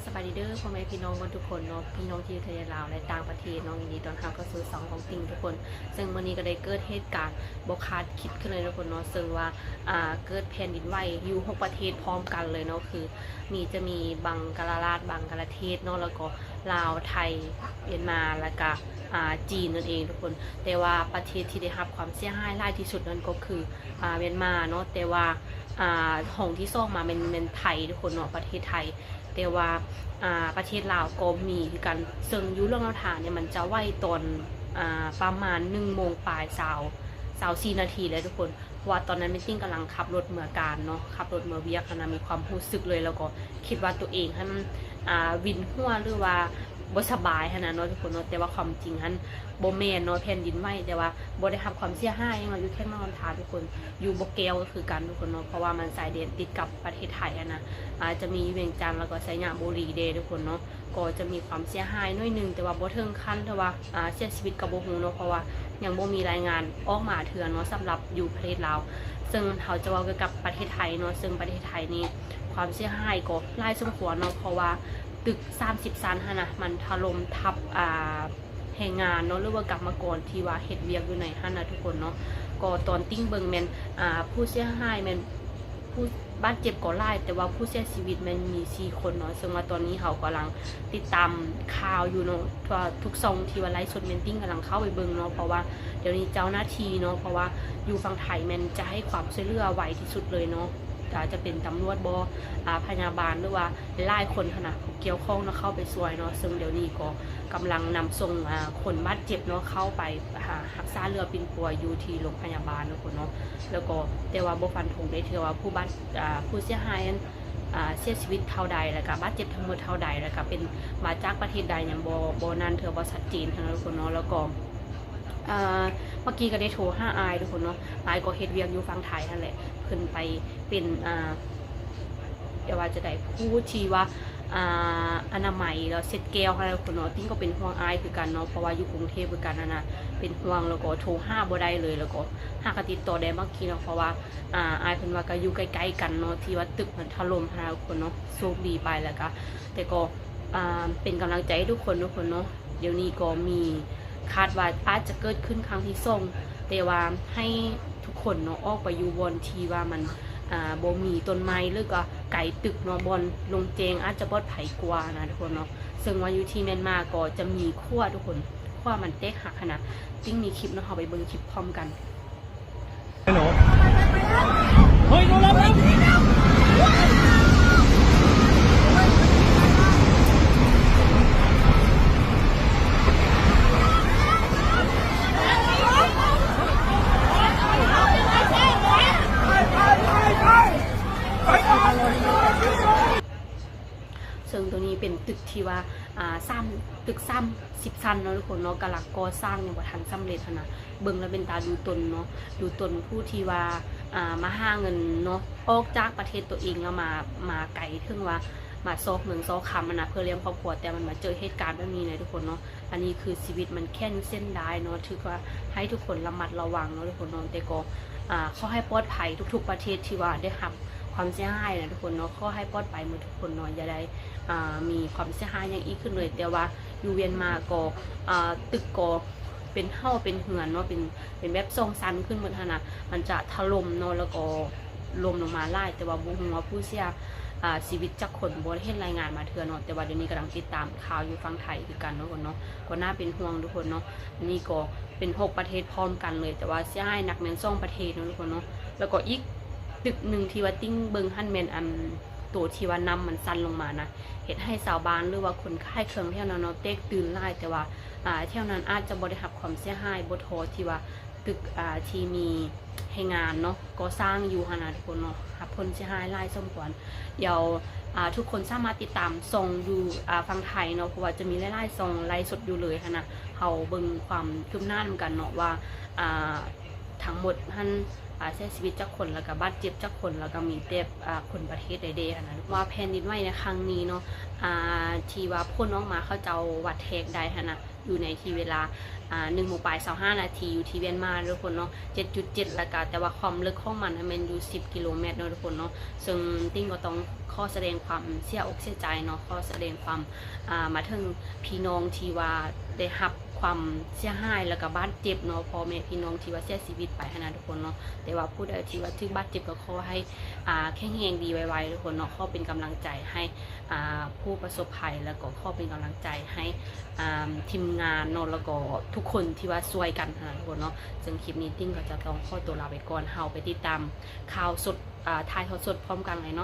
ສະບາຍດີເດີພໍ່ແມ່ພີ່ນ້ອງເບິດທຸກຄົນເນາະ, ພີ່ນ້ອງທີ່ຢູ່ທາງລາວ ແລະ ຕ່າງປະເທດເນາະ, ຍິນດີຕ້ອນຮັບເຂົ້າສູ່ຊ່ອງຂອງຕິ່ງທຸກຄົນ. ເຊິ່ງມື້ນີ້ກໍໄດ້ເກີດເຫດການບໍ່ຄາດຄິດຂຶ້ນເລີຍທຸກຄົນເນາະ, ເຊິ່ງວ່າ ອ່າ ເກີດແຜ່ນດິນໄຫວຢູ່ຫົກປະເທດພ້ອມກັນເລີຍເນາະ, ຄືມີ ຈະມີບັງກະລາລາດ, ບັງກະລາເທດເນາະ, ແລ້ວກໍລາວ, ໄທ, ຫວຽດນາມ ແລ້ວກະ ອ່າ ຈີນນັ້ນເອງທຸກຄົນ. ແຕ່ວ່າປະເທດທີ່ໄດ້ຮັບຄວາມເສຍຫາຍຫຼາຍທີ່ສຸດນັ້ນກໍຄື ອ່າ ຫວຽດນາມເນາະ, ແຕ່ວ່າ ອ່າ ຮອງທີສອງມາແມ່ນ ແມ່ນໄທທຸກຄົນເນາະ, ປະເທດໄທ. ແຕ່ວ່າ ອ່າ ປະເທດລາວກໍມີຄືກັນ, ເຊິ່ງຢູ່ຫຼວງນ້ຳທານີ້ມັນຈະໄຫວຕອນ ອ່າ ປະມານໜຶ່ງໂມງປາຍຊາວ ຊາວສີ່ນາທີແຫຼະທຸກຄົນ, ເພາະວ່າຕອນນັ້ນແມ່ນຕິ່ງກຳລັງຂັບລົດເມືອການເນາະ, ຂັບລົດເມືອວຽກຫັ້ນນະ, ມີຄວາມຮູ້ສຶກເລີຍ ແລ້ວກໍຄິດວ່າຕົວເອງຫັ້ນ ອ່າ ວິນຫົວ ຫຼືວ່າບໍ່ສະບາຍຫັ້ນນະເນາະທຸກຄົນເນາະ, ແຕ່ວ່າຄວາມຈິງຫັ້ນບໍ່ແມ່ນເນາະ, ແຜ່ນດິນໄຫວ ແຕ່ວ່າບໍ່ໄດ້ຮັບຄວາມເສຍຫາຍຫຍັງເນາະ, ຢູ່ແຂວງຫຼວງນ້ຳທາທຸກຄົນ. ຢູ່ບໍ່ແກ້ວກໍຄືກັນທຸກຄົນເນາະ, ເພາະວ່າມັນຊາຍແດນຕິດກັບປະເທດໄທຫັ້ນນະ, ອາ ຈະມີວຽງຈັນ ແລ້ວກໍໄຊຍະບູລີເດ້ທຸກຄົນເນາະ, ກໍຈະມີຄວາມເສຍຫາຍໜ້ອຍໜຶ່ງ, ແຕ່ວ່າບໍ່ເຖິງຂັ້ນທີ່ວ່າ ອາ ເສຍຊີວິດກໍບໍ່ຮູ້ເນາະ, ເພາະວ່າຍັງບໍ່ມີລາຍງານອອກມາເທື່ອເນາະ ສຳລັບຢູ່ປະເທດລາວ. ເຊິ່ງເຮົາຈະເວົ້າກ່ຽວກັບປະເທດໄທເນາະ, ເຊິ່ງປະເທດໄທນີ້ຄວາມເສຍຫາຍກໍຫຼາຍສົມຄວນເນາະ, ເພາະວ່າຕຶກສາມສິບຊັ້ນຫັ້ນນະ ມັນຖະຫຼົ່ມທັບ ອາ ແຮງງານເນາະ ຫຼືວ່າກຳມະກອນທີ່ວ່າເຮັດວຽກຢູ່ໃນຫັ້ນນະທຸກຄົນເນາະ. ກໍຕອນຕິ່ງເບິ່ງແມ່ນ ອ່າ ຜູ້ເສຍຫາຍແມ່ນ ຜູ້ບາດເຈັບກໍຫຼາຍ, ແຕ່ວ່າຜູ້ເສຍຊີວິດແມ່ນມີສີ່ຄົນເນາະ, ເຊິ່ງວ່າຕອນນີ້ເຮົາກຳລັງຕິດຕາມຂ່າວຢູ່ເນາະ, ທົ່ວທຸກຊ່ອງທີ່ວ່າໄລຟ໌ສົດແມ່ນຕິ່ງກຳລັງເຂົ້າໄປເບິ່ງເນາະ, ເພາະວ່າດຽວນີ້ເຈົ້າໜ້າທີ່ເນາະ, ເພາະວ່າຢູ່ຝັ່ງໄທແມ່ນຈະໃຫ້ຄວາມຊ່ວຍເຫຼືອໄວທີ່ສຸດເລີຍເນາະ, ອາດຈະເປັນຕຳຫຼວດບໍ ອາ ພະຍາບານ ຫຼືວ່າຫຼາຍໆຄົນຫັ້ນນະ ກ່ຽວຂ້ອງເນາະ ເຂົ້າໄປຊ່ວຍເນາະ. ເຊິ່ງດຽວນີ້ກໍກຳລັງນຳສົ່ງ ອາ ຄົນບາດເຈັບເນາະ ເຂົ້າໄປ ອາ ຮັກສາເຫຼືອປິ່ນປົວຢູ່ທີ່ໂລງພະຍາບານເນາະ ເນາະ. ແລ້ວກໍ ແຕ່ວ່າບໍ່ຟັນທົງໄດ້ເທື່ອວ່າຜູ້ບາດ ອາ ຜູ້ເສຍຫາຍນັ້ນ ອາ ເສຍຊີວິດເທົ່າໃດ ແລ້ວກໍບາດເຈັບທັງໝົດເທົ່າໃດ ແລ້ວກໍເປັນມາຈາກປະເທດໃດຫຍັງ ບໍ່ ບໍ່ນັ້ນເທື່ອ ບໍ່ຊັດເຈນເທື່ອເນາະ ເນາະ. ແລ້ວກໍ ອາ ເມື່ອກີ້ກໍໄດ້ໂທຫາອ້າຍທຸກຄົນເນາະ, ອ້າຍກໍເຮັດວຽກຢູ່ຝັ່ງໄທຫັ້ນແຫຼະ, ເພິ່ນໄປເປັນ ອາ ແຕ່ວ່າຈະໄດ້ຜູ້ທີ່ວ່າ ອາ ອະນາໄມ ແລ້ວເຊັດແກ້ວຫັ້ນແຫຼະທຸກຄົນເນາະ. ຕິ່ງກໍເປັນຫ່ວງອ້າຍຄືກັນເນາະ, ເພາະວ່າຢູ່ກຸງເທບຄືກັນຫັ້ນນະ ເປັນຫ່ວງ ແລ້ວກໍໂທຫາບໍ່ໄດ້ເລີຍ, ແລ້ວກໍຫາກໍຕິດຕໍ່ໄດ້ບາງທີເນາະ, ເພາະວ່າ ອາ ອ້າຍເພິ່ນວ່າກໍຢູ່ໃກ້ໆກັນເນາະ ທີ່ວ່າຕຶກມັນຖະຫຼົ່ມຫັ້ນນະທຸກຄົນເນາະ. ໂຊກດີໄປແລ້ວກໍ ແຕ່ກໍ ອາ ເປັນກຳລັງໃຈໃຫ້ທຸກຄົນເນາະ ທຸກຄົນເນາະ. ດຽວນີ້ກໍມີ ຄາດວ່າອາດຈະເກີດຂຶ້ນຄັ້ງທີສອງ, ແຕ່ວ່າໃຫ້ທຸກຄົນເນາະ ອອກໄປຢູ່ບ່ອນທີ່ວ່າມັນ ອາ ບໍ່ມີຕົ້ນໄມ້ ຫຼືກໍໄກຕຶກເນາະ, ບ່ອນໂລ່ງແຈ້ງອາດຈະປອດໄພກວ່ານະທຸກຄົນເນາະ. ເຊິ່ງວ່າຢູ່ທີ່ມຽນມາກໍຈະມີຂົວທຸກຄົນ, ຂົວມັນແຕກຫັກຫັ້ນນະ. ຕິ່ງມີຄລິບເນາະ, ເຮົາໄປເບິ່ງຄລິບພ້ອມກັນ. ເຮີ້ຍ ໂດນແລ້ວ ເຊິ່ງໂຕນີ້ເປັນຕຶກທີ່ວ່າ ອາ ສາມ ຕຶກສາມສິບຊັ້ນເນາະທຸກຄົນເນາະ, ກຳລັງກໍ່ສ້າງ ຍັງບໍ່ທັນສຳເລັດຫັ້ນນະ. ເບິ່ງແລ້ວເປັນຕາດູຕົນເນາະ, ດູຕົນຜູ້ທີ່ວ່າ ອາ ມາຫາເງິນເນາະ ອອກຈາກປະເທດຕົວເອງ ແລ້ວມາ ມາໄກ ເຖິງວ່າມາຊອກເງິນຊອກຄຳຫັ້ນນະ ເພື່ອລ້ຽງຄອບຄົວ, ແຕ່ມັນມາເຈີເຫດການແບບນີ້ນະທຸກຄົນເນາະ. ອັນນີ້ຄືຊີວິດມັນແຂນເສັ້ນດາຍເນາະ, ຖືກວ່າໃຫ້ທຸກຄົນລະມັດລະວັງເນາະທຸກຄົນເນາະ. ແຕ່ກໍ ອາ ຂໍໃຫ້ປອດໄພທຸກໆປະເທດທີ່ວ່າໄດ້ຮັບຄວາມເສຍຫາຍນະທຸກຄົນເນາະ, ຂໍໃຫ້ປອດໄພໝົດທຸກຄົນເນາະ, ຢ່າໄດ້ ອາ ມີຄວາມເສຍຫາຍຫຍັງອີກຂຶ້ນເລີຍ. ແຕ່ວ່າຢູ່ວຽນນາກໍ ອາ ຕຶກກໍເປັນເຮົາເປັນເຮືອນເນາະ, ເປັນ ເປັນແບບສອງຊັ້ນຂຶ້ນໝົດຫັ້ນນະ, ມັນຈະຖະຫຼົ່ມເນາະ, ແລ້ວກໍ ຫຼົ່ມລົງມາຫຼາຍ, ແຕ່ວ່າບໍ່ຮູ້ວ່າຜູ້ເສຍ ອາ ຊີວິດຈັກຄົນ, ບໍ່ໄດ້ເຫັນລາຍງານມາເທື່ອເນາະ. ແຕ່ວ່າດຽວນີ້ກຳລັງຕິດຕາມຂ່າວຢູ່ຝັ່ງໄທຄືກັນເນາະ ທຸກຄົນເນາະ, ກໍໜ້າເປັນຫ່ວງທຸກຄົນເນາະ. ອັນນີ້ກໍເປັນຫົກປະເທດພ້ອມກັນເລີຍ, ແຕ່ວ່າເສຍຫາຍໜັກແມ່ນສອງປະເທດເນາະ ທຸກຄົນເນາະ. ແລ້ວກໍອີກຕຶກໜຶ່ງທີ່ວ່າຕິ່ງເບິ່ງຫັ້ນແມ່ນ ອັນ ໂຕທີ່ວ່ານ້ຳມັນຊັນລົງມານະ, ເຮັດໃຫ້ຊາວບ້ານ ຫຼືວ່າຄົນຂາຍເຄື່ອງແຖວນັ້ນເນາະ ແຕກຕື່ນຫຼາຍ, ແຕ່ວ່າ ອາ ແຖວນັ້ນອາດຈະບໍ່ໄດ້ຮັບຄວາມເສຍຫາຍ, ບໍ່ທໍ່ທີ່ວ່າຕຶກ ອາ ທີ່ມີ ແຮງງານເນາະ ກໍ່ສ້າງຢູ່ຫັ້ນນະທຸກຄົນເນາະ, ຮັບຜົນເສຍຫາຍຫຼາຍສົມຄວນ. ດຽວ ອາ ທຸກຄົນສາມາດຕິດຕາມຊ່ອງຢູ່ ອາ ຝັ່ງໄທເນາະ, ເພາະວ່າຈະມີຫຼາຍໆຊ່ອງໄລຟ໌ສົດຢູ່ເລີຍຫັ້ນນະ. ເຮົາເບິ່ງຄວາມຄືບໜ້ານຳກັນເນາະວ່າ ອາ ທັງໝົດຫັ້ນ ອາ ເສຍຊີວິດຈັກຄົນ ແລ້ວກະບາດເຈັບຈັກຄົນ ແລ້ວກະມີແຕ່ ອາ ຄົນປະເທດໃດແດ່ຫັ້ນນະ. ວ່າແຜ່ນດິນໄຫວໃນຄັ້ງນີ້ເນາະ ອາ ທີ່ວ່າຜົນອອກມາເຂົາເຈົ້າວັດແທກໄດ້ຫັ້ນນະ ຢູ່ໃນທີ່ເວລາ ອ່າ ໜຶ່ງໂມງປາຍຊາວຫ້ານາທີ ຢູ່ທີ່ວຽນມາເດີທຸກຄົນເນາະ ເຈັດຈຸດເຈັດ ແລ້ວກະ ແຕ່ວ່າຄວາມເລິກຂອງມັນຫັ້ນແມ່ນຢູ່ສິບກິໂລແມັດເນາະທຸກຄົນເນາະ. ເຊິ່ງຕິ່ງກໍຕ້ອງຂໍສະແດງຄວາມເສຍອົກເສຍໃຈເນາະ ຂໍສະແດງຄວາມ ອ່າ ມາເຖິງພີ່ນ້ອງທີ່ວ່າໄດ້ຮັບຄວາມເສຍຫາຍ ແລ້ວກະບາດເຈັບເນາະ ພໍ່ແມ່ພີ່ນ້ອງທີ່ວ່າເສຍຊີວິດໄປຫັ້ນນະທຸກຄົນເນາະ. ແຕ່ວ່າຜູ້ໃດທີ່ວ່າຖືກບາດເຈັບກໍຂໍໃຫ້ ອ່າ ແຂງແຮງດີໄວໆທຸກຄົນເນາະ. ຂໍເປັນກຳລັງໃຈໃຫ້ ອ່າ ຜູ້ປະສົບໄພ ແລ້ວກໍຂໍເປັນກຳລັງໃຈໃຫ້ ອ່າ ທີມງານເນາະ ແລ້ວກໍທຸກຄົນທີ່ວ່າຊ່ວຍກັນຫັ້ນນະທຸກຄົນເນາະ. ເຊິ່ງຄລິບນີ້ຕິ່ງກໍຈະຕ້ອງຂໍຕົວລາໄປກ່ອນ ເຮົາໄປຕິດຕາມຂ່າວສົດ ອ່າ ຖ່າຍທອດສົດພ້ອມກັນເລີຍເນາະ.